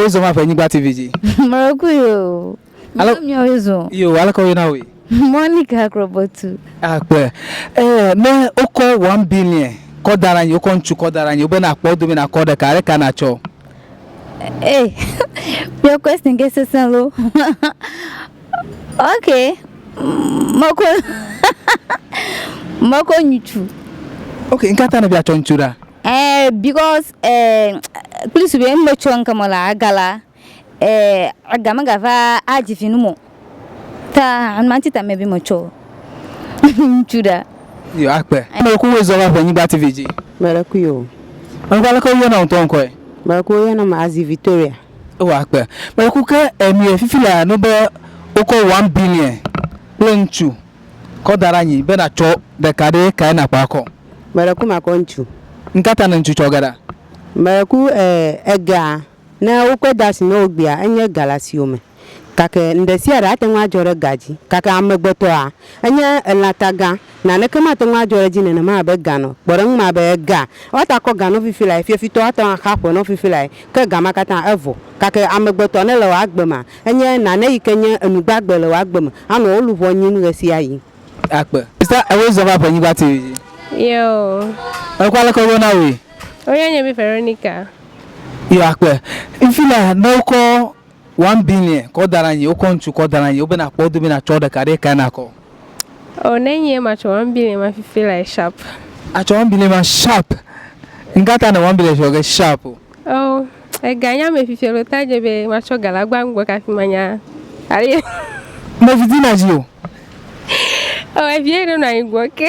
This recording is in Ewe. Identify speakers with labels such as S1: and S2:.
S1: Ewoe zɔ va Ƒenyigba TV dzi.
S2: Mereku yo.
S1: Ale-
S2: Miawoe zɔ.
S1: Yo, aleke woyɔna wòe?
S2: Monica Krobotu.
S1: Akpe. Eh, ne wokɔ 1 billion kɔ da ɖe anyi, wokɔ ŋutsu kɔ da ɖe anyi, wobe nakpɔ wo dome nakɔ ɖeka, ɖeka natsɔ.
S2: Hey, your question ke sesẽ lo. Okay. Meko meko ŋutsu.
S1: Ok, ŋka ta ne bia tsɔ ŋutsu ɖa?
S2: Eh, because eh, kpli su be ŋmetsɔ ŋkeme la agala eh, aga megava adzi vi nu mo. Ta manti ta me be metsɔ ŋutsu ɖa.
S1: Yo, akpe. Mereku woe zɔ va Ƒenyigba TV dzi.
S3: Mereku yo.
S1: Mereku aleke woyɔna ŋutɔ ŋkɔe?
S3: Mereku woyɔna me Azi Victoria.
S1: Ewɔ akpe. Mereku ke enue fifi lea no be wokɔ 1 billion kple ŋutsu kɔ da ɖe anyi be natsɔ ɖeka ɖe kae nakpɔ akɔ.
S3: Mereku makɔ ŋutsu.
S1: Ŋka ta ne ŋutsu tsɔ ge ɖa?
S3: Mereku eh, ega ne wokɔe de asi ne wogbea enye ga le asiwò me. Gake nu ɖe sia ɖe ate ŋu adzɔ ɖe ga dzi. Gake amegbetɔa, enye elã tagã. Naneke mate ŋu adzɔ ɖe edzi nenema abe ga nɔ. Kpɔɖeŋu ma be ega, woate akɔ ga nɔ fifi lae, fiafitɔwo ate ŋu axa ƒe nɔ fifi lae, ke ga ma katã evɔ. Gake amegbetɔ ne le wò agbe mea, enye nane yi ke nye enu gbagbe le wò agbe me, anɔ wò luʋɔ nyim ɣesiaɣi.
S1: Akpe. Sista, ewoe zɔ va Ƒenyigba TV dzi.
S4: Yo.
S1: Ekɔ aleke woyɔna wòe?
S4: Woyɔ nye be Veronica.
S1: Yo akpe. Ŋfi la, ne wokɔ 1 billion kɔ da ɖe anyi, wokɔ ŋutsu kɔ da ɖe anyi, wobe nakpɔ wo dome natsɔ ɖeka ɖe kae nakɔ?
S4: Oh, ne nye matsɔ 1 billion ma fifi la sharp.
S1: Atsɔ 1 billion ma sharp. Ŋka ta ne 1 billion sɔ ge sharp o?
S4: Oh, ega nya me fifi lo ta dze be matsɔ ga la gba ŋgbɔ kafi manya. Ali.
S1: Me vidi na dzi o.
S4: Oh, evie ɖe nɔ anyi gbɔ ke.